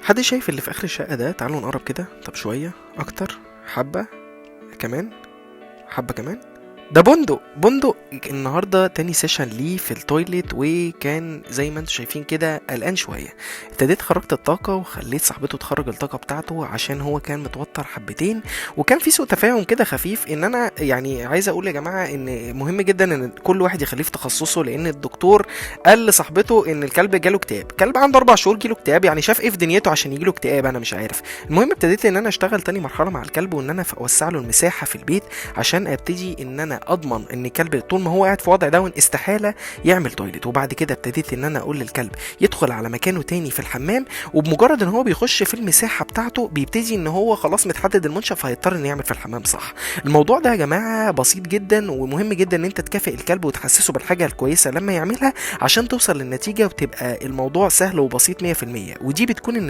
حد شايف اللي في اخر الشقة ده؟ تعالوا نقرب كده. طب شوية اكتر، حبه كمان، حبه كمان. ده بندق. بندق النهارده تاني session ليه في ال toilet، وكان زي ما انتم شايفين كده قلقان شويه. ابتديت خرجت الطاقة وخليت صاحبته تخرج الطاقة بتاعته عشان هو كان متوتر حبتين، وكان في سوء تفاهم كده خفيف. ان انا يعني عايز اقول يا جماعة ان مهم جدا ان كل واحد يخليه في تخصصه، لان الدكتور قال لصاحبته ان الكلب جاله اكتئاب. كلب عنده 4 شهور جيله اكتئاب؟ يعني شاف ايه في دنيته عشان يجيله اكتئاب؟ انا مش عارف. المهم ابتديت ان انا اشتغل تاني مرحلة مع الكلب، وان انا اوسع له المساحة في البيت عشان ابتدي ان انا اضمن ان الكلب طول ما هو قاعد في وضع down استحالة يعمل toilet. وبعد كده ابتديت ان انا اقول للكلب يدخل على مكانه تاني في الحمام، وبمجرد ان هو بيخش في المساحة بتاعته بيبتدي ان هو خلاص متحدد المنشأ، فهيضطر انه يعمل في الحمام. صح، الموضوع ده يا جماعة بسيط جدا، ومهم جدا ان انت تكافئ الكلب وتحسسه بالحاجة الكويسة لما يعملها عشان توصل للنتيجة وتبقى الموضوع سهل وبسيط 100%. ودي بتكون النتيجه.